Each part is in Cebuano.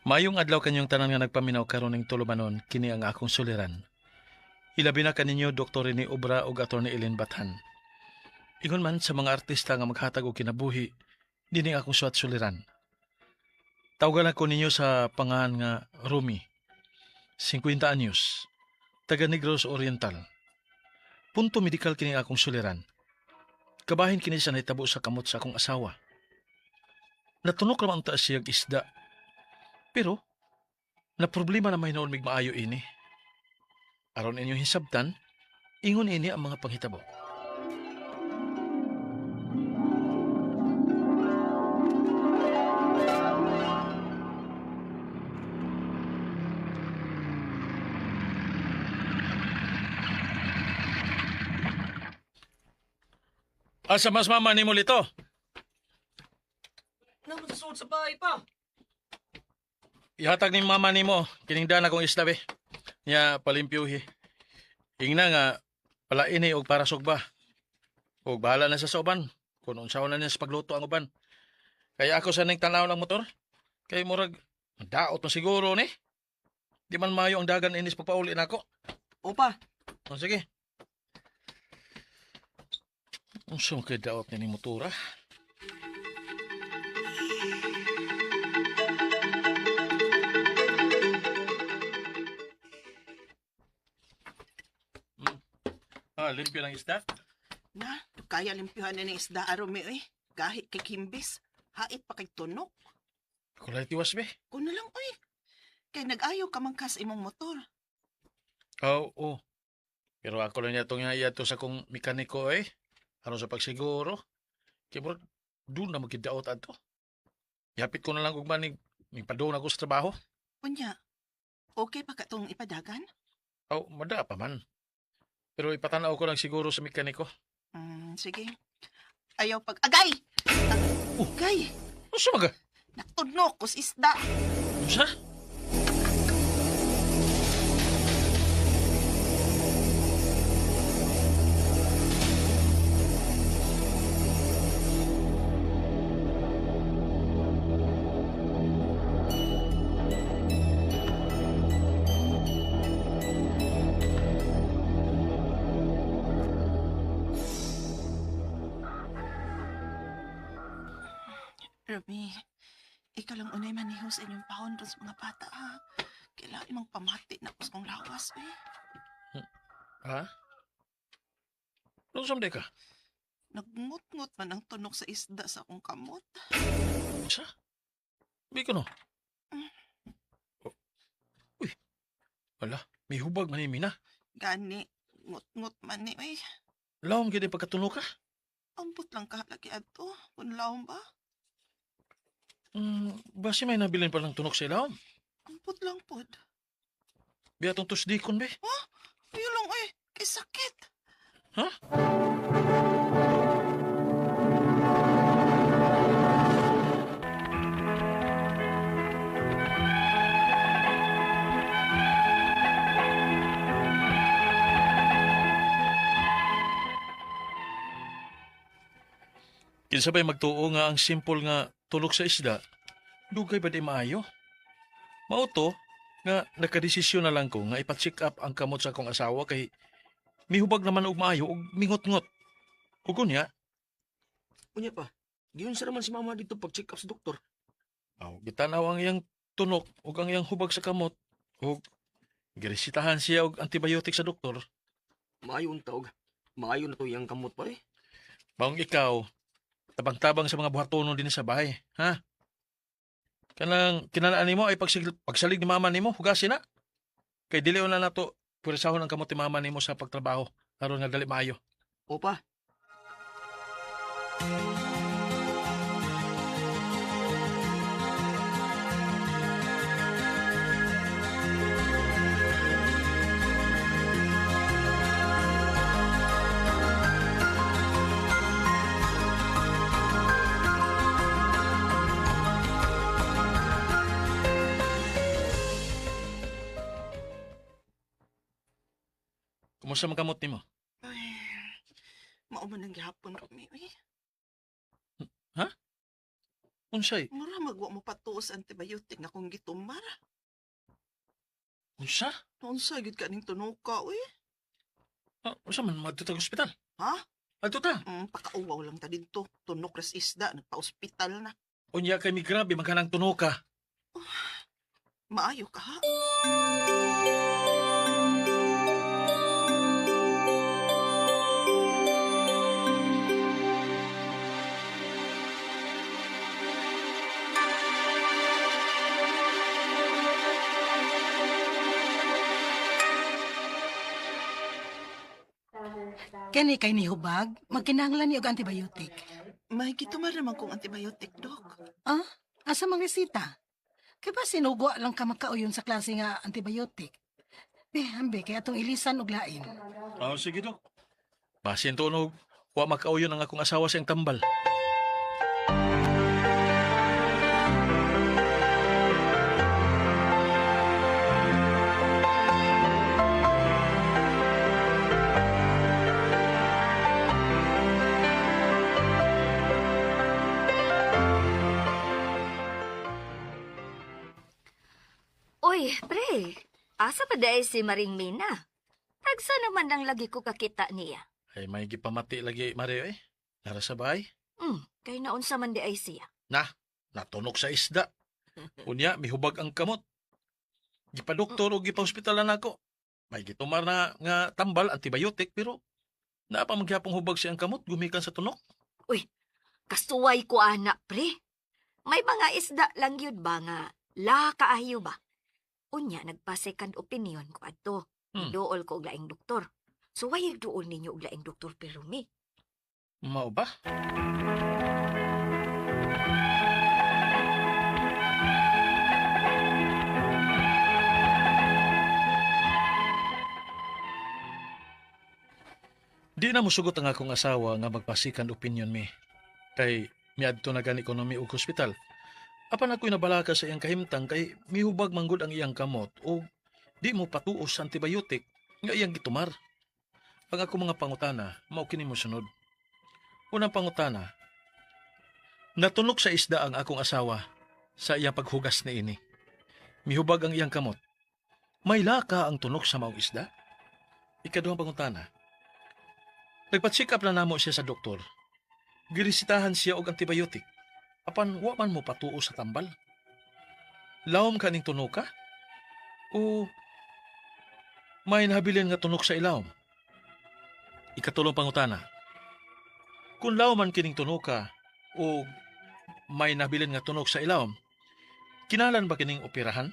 Maayong adlaw kanyong tanan nga nagpaminaw karon ning tulumanon, kini ang akong suliran. Ilabi na kaninyo Dr. Rene Obra ug Atty. Ellen Bathan. Ingon man sa mga artista nga maghatag og kinabuhi, dinhi akong suwat suliran. Tawagan ako ninyo sa pangalan nga Rumi, 50 anyos, taga Negros Oriental. Punto medikal kini akong suliran. Kabahin kini sa nahitabo sa kamot sa akong asawa. Natunok raman ta siyag isda. Pero, na problema na may noon mig maayo ini. Aron inyong hisabtan, ingon ini ang mga panghitabo. Asa mas mama nimo lito? Naman sa suod sa bahay pa. Ihatag ni mama nimo kining dana kong isda be. Nya palimpyuhi. Ingna nga palaini og para sugba. Og bahala na sa uban kung unsaon na niya sa pagluto ang uban. Kaya ako sa ning tanaw ng motor. Kay murag daot na siguro ni. Di man maayo ang dagan inis pagpauli nako. Opa, O sige. Unsa man kay daot ni motor ah? Ah, limpyo ng isda. Na, kaya limpyuhan na ng isda arumi eh. Gahit kay Kimbis. Hait pa kay tunok. Kulay tiwas be. Kuno lang oy. Kay nag-ayo ka man kas imong motor. Oo. Oh, pero ako lang niya itong to sa kong mekaniko eh. Aron sa pagsiguro. Kaya murag, doon na magkidaot ato. Yapit ko na lang ugma ni padung ako sa trabaho. Unya, okay pa ka tong ipadagan? Aw, mada pa man. Pero ipatanaw ko lang siguro sa mekaniko. Sige. Ayaw pag... Agay! Oh. Agay! Unsa maga? Natunok kus isda. Unsa? Rumi, ikaw lang unay maniho sa inyong pahon dun sa mga bata ha. Kailangan imong pamati na kus kong lawas eh. Ha? Unsa man ka? Nagngut-ngut man ang tunok sa isda sa akong kamot. Unsa? Bi ko no. Oh. Uy. Wala, may hubag man ni Mina. Gani, ngut-ngut man ni oy. Lawom gyud pagkatuno ka. Ambot lang ka lagi adto. Kunlawom ba? Basi may nabilin pa lang tunok sa ilawom. Ambot lang pod. Biya tong tusdikon be. Ayun lang oy, kay sakit. Ha? Kinsa ba'y magtuo nga ang simple nga tulok sa isda, dugay ba di maayo? Mao to nga nakadesisyon na lang ko nga ipa-check up ang kamot sa akong asawa kay mihubag naman og maayo og mingot-ngot. Ug unya, unya pa. Giyon sa naman si mama dito pag-check up sa doktor. aw, gitanaw ang iyang tunok ug ang iyang hubag sa kamot ug giresitahan siya og antibiotic sa doktor. Maayo unta og maayo na to iyang kamot pa eh. Maong ikaw, tabang-tabang sa mga buhatonon din sa bahay, ha? Kanang kinanaan nimo ay pagsalig ni mama nimo, hugasin na. Kay dili na nato puwersahon ang kamot ni mama nimo sa pagtrabaho aron nga dali maayo. Opa, Kumusta man kamot nimo? Ay, mao man ang gihapon Rumi oy. Unsay? Mura magwa mo patuos antibiotic nga kung gitumar. Unsa? Unsa gyud ka ning tunuka, uy? Ah, unsa man madto ta ospital? Ha? Adto ta. Pakauwaw lang ta didto. Tunok ras isda, nagpa-ospital na. Unya kay mi grabe man kanang tunoka. Maayo ka ha? Kani kay ni hubag, magkinahanglan ni og antibiotic. May gitumar naman kong antibiotic, Dok. Ah, asa mang resita? Kay ba sinugwa lang ka makauyon sa klase nga antibiotic? Be, ambe, kay atong ilisan og lain. Ah, sige, Dok. Basin tunog, wa makauyon ang akong asawa sa iyang tambal. Uy, pre. Asa pa dahil si Maring Mina? Tagsa naman lang lagi ko kakita niya. Ay, may gipamati lagi, Mario eh. Nara sa bahay. Kay naunsa man di ay siya. Natunok sa isda. Unya, mihubag ang kamot. Gipadoktor o gipahospitalan nako. May gitumar na nga tambal, antibiotic, pero naa pa magyapong hubag siyang kamot, gumikan sa tunok. Kasuway ko ana, pre. May mga isda lang yun ba nga la kaayo ba? Unya, nagpa-second opinion ko adto. Duol ko og laing doktor. So, way duol ninyo og laing doktor pero mi. Mao ba? Di na mosugot ang akong asawa nga magpasikan opinion mi. Kay miadto na gani ko na mi og hospital. Apan ako'y nabalaka sa iyang kahimtang kay mihubag manggod ang iyang kamot o di mo patuos sa antibiotic nga iyang gitumar. Ang ako mga pangutana, mao kini mosunod. Unang pangutana, natunok sa isda ang akong asawa sa iyang paghugas niini. Mihubag ang iyang kamot. May laka ang tunok sa maong isda? Ikaduhang pangutana, nagpa-check up na namo siya sa doktor. Giresitahan siya og antibiotic. Apan wa man mo patuo sa tambal. Lawom kaning tunoka? O may nahabilin nga tunok sa ilawom? Ikatulong pangutana, kung lawom man kining tunoka o may nabilin nga tunok sa ilawom, kinalan ba kining operahan?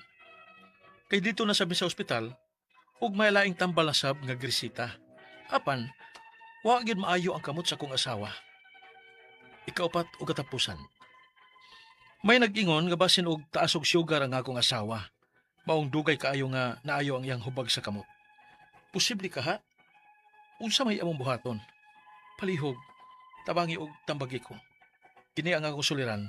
Kay dito na sabi sa ospital, ug may laing tambal na sab nga gresita. Apan, wa gyud maayo ang kamot sa kong asawa. Ikaupat og katapusan. May nag-ingon nga basin og taas og sugar ang akong asawa. Maong dugay kaayo nga naayo ang iyang hubag sa kamot. Posible ka ha? Unsa may among buhaton? Palihog, tabangi og tambagi ko. Kini ang akong suliran,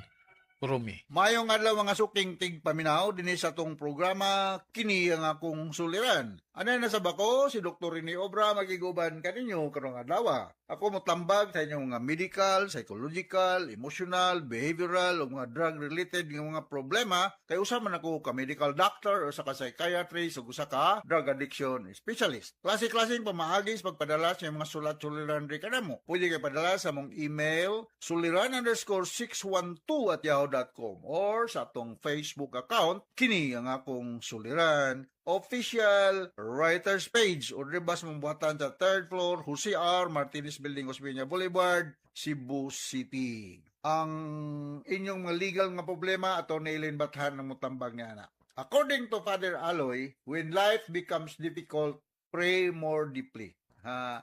Romy. Mayong adlaw mga suking tigpaminaw dinhi sa atong programa kini ang akong suliran. Anay na sa bako si Dr. Rene Obra magiguban kaninyo karong adlaw. Ako motambag sa inyong mga medical, psychological, emotional, behavioral ug mga drug related nga mga problema kay usa man ako ka medical doctor usa ka psychiatrist ug usa ka drug addiction specialist. Klase-klaseng pamaagi sa pagpadala sa inyong mga sulat suliran ri kanamo. Pwede kay padala sa among email suliran_612@yahoo.com or sa atong Facebook account kini ang akong suliran official writers page o ribas mong buhatan sa third floor Jose R. Martinez Building, Osmeña Boulevard, Cebu City. Ang inyong mga legal nga problema ato ni Eileen Bathan ang mutambag niya na. According to Father Aloy, when life becomes difficult, pray more deeply. Ha,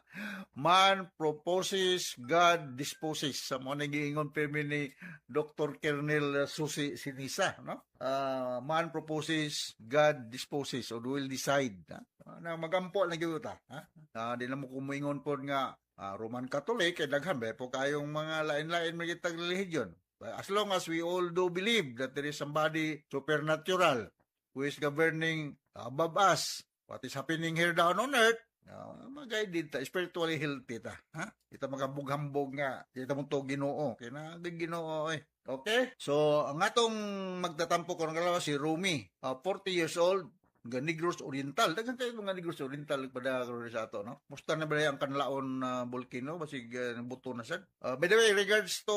man proposes, God disposes. Sa mga nagiingon pirmi ni Dr. Kernel Susi Sinisa, no? Man proposes, God disposes or will decide. Ha? Na magampo na gyud ta, ha? Di na mo kumuingon pod nga Roman Catholic kay daghan ba po kayong mga lain-lain magitag relihiyon. As long as we all do believe that there is somebody supernatural who is governing above us, what is happening here down on earth, mag-guide ta, spiritually healthy ta. Ha? Kita magambog-hambog nga, kita mo to Ginoo. Kaya na Ginoo eh. Okay? So, ang atong magtatampo karon kalawa si Rumi, 40 years old, nga Negros Oriental. Daghan kayo mga Negros Oriental pada karon sa ato, no? Musta na ba ang kanlaon na volcano basig buto na sad. By the way, regards to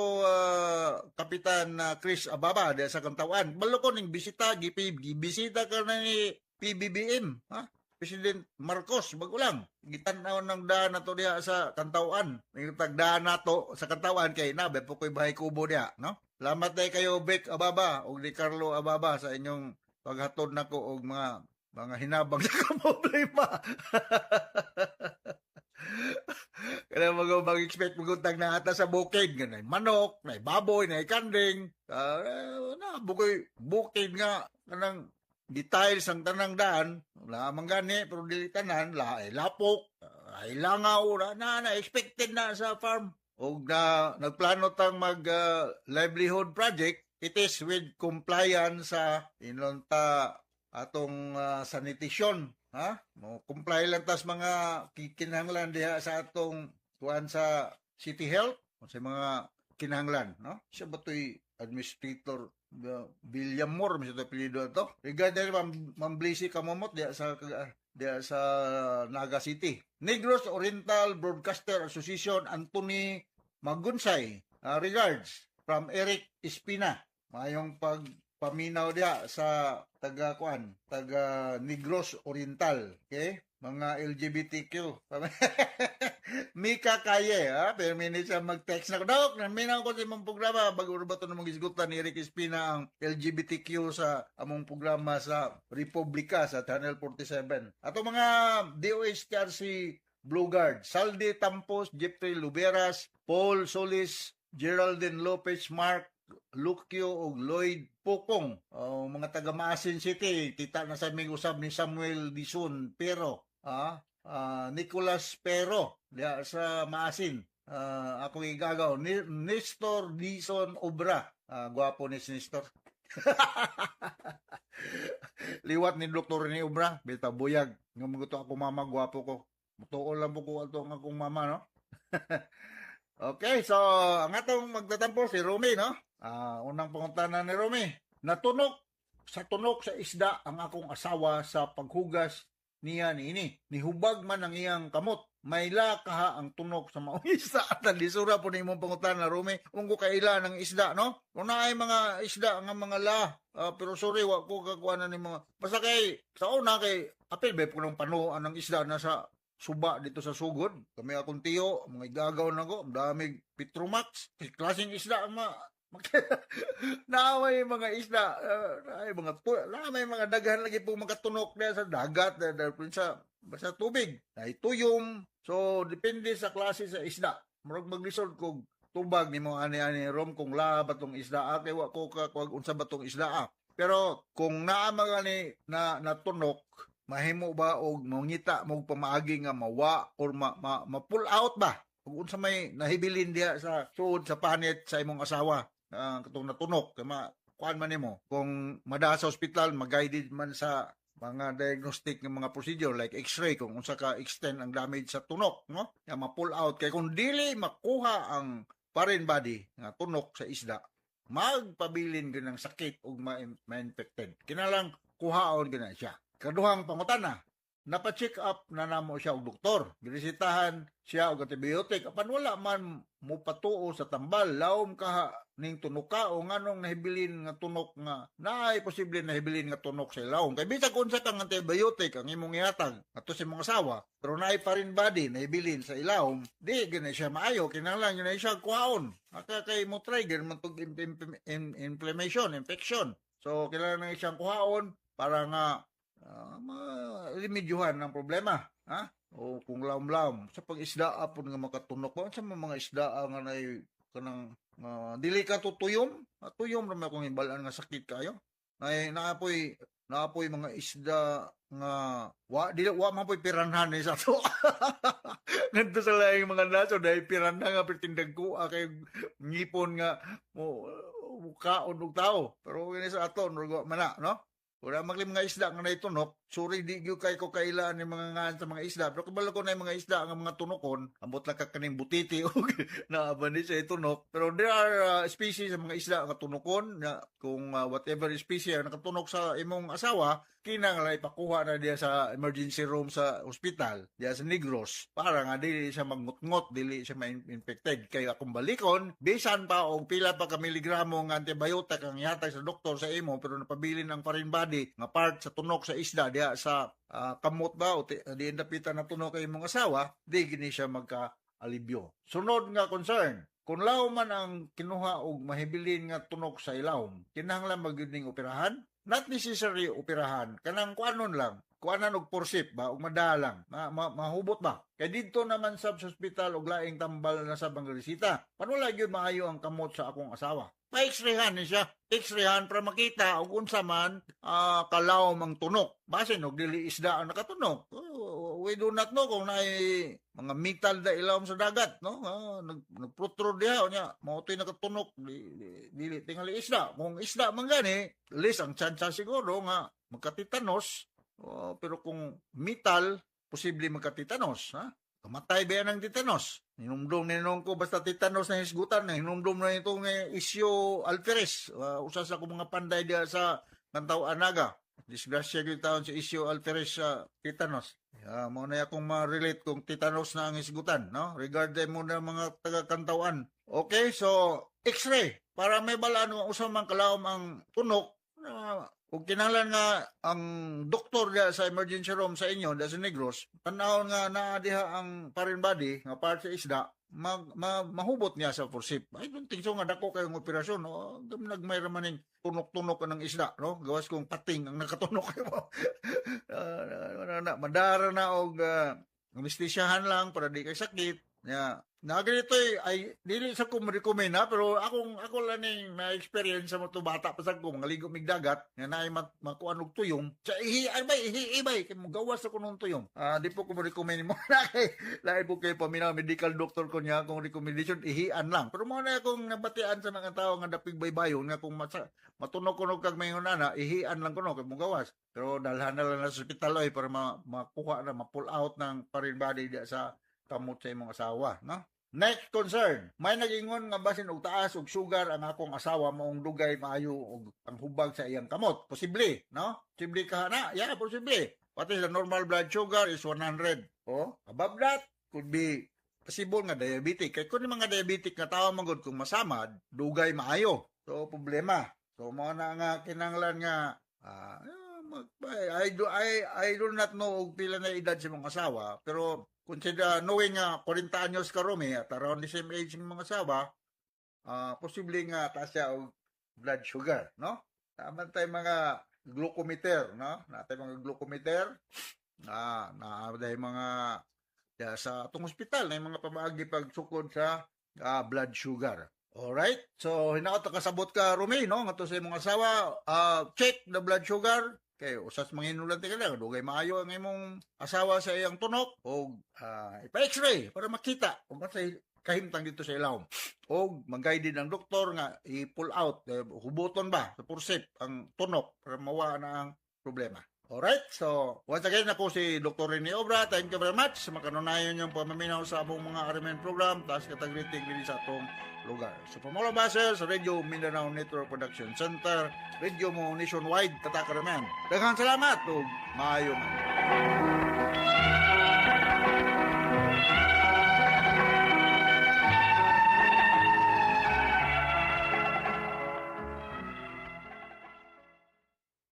Kapitan Chris Ababa diya sa Kantawan. Balo ko ning bisita, gipi gibisita ka na ni PBBM, ha? President Marcos, bago lang. Gitan-aw ng daan nato diha sa Kantawan. Tagdaan nato sa Kantawan kay na po ko'y bahay kubo diha, no? Salamat day kayo Vic Ababa ug ni Carlo Ababa sa inyong paghatod nako og mga hinabang sa problema. Kaya mga mag-expect magutang na ata sa bukid nga nay manok, nay baboy, nay kanding. Na bukoy bukid nga kanang details ang tanang daan, wala man gani pero dili tanan, la ay lapok, ay langaw, na, na, na expected na sa farm. Og na nagplano tang mag livelihood project, it is with compliance sa inlonta atong sanitation, ha? Mo comply lang tas mga kinahanglan diha sa atong kuan sa City Health sa mga kinahanglan, no? Siya ba to'y administrator William Moore, siya apelyido ato. Regarding Ma'am, Ma'am Blissy Kamamot diha sa Naga City. Negros Oriental Broadcaster Association Anthony Magunsay. Regards from Eric Espina. Mayong pagpaminaw diha sa taga kuan, taga Negros Oriental. Okay? Mga LGBTQ. Mika Kaye, ha? Pero minute siya mag-text na ko. Dok, naminaw ko sa imong programa. Bago ba ito namang isgutan ni Eric Espina ang LGBTQ sa among programa sa Republika sa Channel 47. Ato mga DOHTRC Blue Guard, Saldi Tampos, Jeffrey Luberas, Paul Solis, Geraldine Lopez, Mark Lucio ug Lloyd Pukong. Oh, mga taga Maasin City, kita na sa aming usab ni Samuel Dison Pero, Nicolas Pero diha sa Maasin. Akong igagaw ni Nestor Dison Obra. Gwapo ni si Nestor. Liwat ni Doktor ni Obra, bita buyag. Nga mga ako mama gwapo ko. Mutuo lang po ko ato ang akong mama, no? Okay, so ang atong magtatampo si Rumi, no? Unang pangutana ni Rumi. Natunok sa tunok sa isda ang akong asawa sa paghugas niya niini. Nihubag man ang iyang kamot. Mayla kaha ang tunok sa maong isda. At lisura po ni imong pangutana, Rumi. Kung ko kaila ng isda, no? Kung naay mga isda nga mga la, pero sorry, wa ko kakuha na ni mga... Basta kay, sa una kay, apil ba po ng panuan ng isda na sa suba dito sa sugod. Kami akong tiyo, mga igagaw na ko, ang daming Petromax. Klaseng isda ang mga naamay mga isda, ay mga naamay mga daghan lagi po mga tunok na sa dagat, sa sa tubig. Ay tuyom. So depende sa klase sa isda. Murag maglisod kog tubag nimo ani-ani rom kung la ba tong isda kay wa ko ka kung unsa ba tong isda ah. Pero kung naa mga ni na natunok, mahimo ba og mangita mo pamaagi nga mawa or ma pull out ba? Ug unsa may nahibilin diha sa suod sa panit sa imong asawa katong natunok kay ma kuan man nimo kung mada sa ospital, mag-guided man sa mga diagnostic ng mga procedure like x-ray kung unsa ka extend ang damage sa tunok, no? Ya ma-pull out kay kung dili makuha ang foreign body nga tunok sa isda, magpabilin gyud ng sakit ug ma-infected. Kinalang kuhaon gyud na siya. Kaduhang pangutana, napa-check up na namo siya og doktor. Giresetahan siya og antibiotic apan wala man mopatuo sa tambal. Lawom kaha ning tunoka o nganong nahibilin nga tunok nga naay posible nahibilin nga tunok sa ilawom. Kay bisag unsa kang antibiotic ang imong ihatag ato sa imong asawa, pero naay foreign body nahibilin sa ilawom, di gyud na siya maayo, kinahanglan gyud na siya kuhaon. Aka kay mo trigger man tog inflammation, infection. So kailangan na siyang kuhaon para nga ma-remedyohan ang problema, ha? O kung lawom-lawom sa pag-isda apon nga makatunok ba sa mga isda nga nay kanang dili ka tutuyom, tuyom ra man akong hibalaan nga sakit kayo. Nay naapoy mga isda nga wa dili wa man poy piranha ni sa ato. Ngadto sa laing mga nasod dahil piranha nga pertindag ko kay ngipon nga mo kaon og tao. Pero kini sa ato murag wa man na, no? Wala magli mga isda nga naitunok. Sorry, di gyud kay ko kailaan ni mga ngan sa mga isda, pero kabalo ko na yung mga isda nga mga tunokon, ambot lang ka kaning butiti og naa ba ni siya tunok. Pero there are species sa mga isda nga tunokon na kung whatever species ang nakatunok sa imong asawa, kinahanglan ipakuha na diya sa emergency room sa ospital diya sa Negros para nga dili siya magngot-ngot, dili siya ma-infected. Kay akong balikon, bisan pa og pila pa ka miligramo nga antibiotic ang ihatag sa doktor sa imo, pero napabilin ang foreign body nga part sa tunok sa isda diha sa kamot ba o di dapitan na tunok kay imong asawa, di gini siya magka alibyo. Sunod nga concern: kung lawom man ang kinuha og mahibilin nga tunok sa ilawom, kinahanglan magyud ning operahan? Not necessary operahan, kanang kuanon lang, kuanan og forceps ba og madalang, mahubot ba. Kay didto naman sab sa ospital og laing tambal na sab ang resita. Panula gyud maayo ang kamot sa akong asawa. Pa-x-rayhan ni siya. X-rayhan para makita og unsa man kalawom ang tunok. Basin og dili isda ang nakatunok. Oh, we do not know kung naay mga metal da ilawom sa dagat, no? Nagprotrude diha unya mao to'y nakatunok, di, dili tingali isda. Kung isda man gani, least ang tsansa siguro nga magkatitanos. Oh, pero kung metal, posible magkatitanos, ha? Kamatay ba yan ang titanos? Hinumdum ninong ko basta titanos na hisgutan, hinumdum na itong isyo Alferes. Usa sa akong mga panday diha sa Kantaw Anaga. Disgrasya gyud taon si Isyo Alferes sa titanos. Yeah, mo na akong ma-relate kung titanos na ang hisgutan, no? Regardless mo na mga taga Kantawan. Okay, so X-ray para may balaan nga usa man kalawom ang tunok na kung kinahanglan nga ang doktor diha sa emergency room sa inyo diha sa Negros, tan-awon nga naa diha ang foreign body nga part sa isda, mahubot niya sa forceps. I don't think so nga dako kayong operasyon, no? Nagmay ra man ning tunok-tunok ka ng isda, no? Gawas kung pating ang nakatunok mo. Na, madara na og anestesyahan lang para di kay sakit. Ya, na ganito eh, ay dili sa ko recommend ha, pero akong ako lang ning na-experience sa mga bata pa sa ko mga ligo mig dagat nga naay makuan og tuyom sa ihi ay bay ihi bay kay mogawas ako nung tuyom. Ah, di po ko mo-recommend mo na kay lahi po kay paminaw, medical doctor ko niya akong recommendation ihian lang. Pero mo na akong nabatian sa mga tao nga dapig baybayon nga kung matunog kuno kag mayon ana, ihian lang kuno kay mogawas. Pero dalhan na lang na sa ospital oy para makuha na, ma-pull out ng foreign body diya sa kamot sa imong asawa, no? Next concern, may nagingon nga basin og taas og sugar ang akong asawa maong dugay maayo og ang hubag sa iyang kamot. Posible, no? Posible ka na? Yeah, posible. What is the normal blood sugar is 100. Oh, above that could be possible nga diabetic. Kay kun mga diabetic nga tao man gud kung masamad, dugay maayo. So problema. So mao na nga kinahanglan nga I do not know og pila na edad sa mga asawa, pero consider knowing nga 40 anyos ka Romy at around the same age ng mga asawa, posible nga taas siya og blood sugar, no? Tama tayo mga glucometer, no? Natay mga glucometer, na dahil mga ya, sa atong ospital na yung mga pamaagi pagsukod sa blood sugar. Alright? So, hinaot kasabot ka, Rumi, no? Ngadto sa imong asawa, check the blood sugar. Kay usas manginulan ti ka lang, dugay maayo ang imong asawa sa iyang tunok o ipa-x-ray para makita kung unsay kahimtang dito sa ilawom. O mag-guide ang doktor nga i-pull out, hubuton ba sa forceps ang tunok para mawa na ang problema. Alright, so once again, ako si Dr. Rene Obra. Thank you very much sa makanunayon yung pamaminaw sa among mga RMN program. Taas katag rating din sa atong lugar. So from all of us here sa Radio Mindanao Network Production Center, Radio mo nationwide, tatak RMN. Daghang salamat ug maayong adlaw.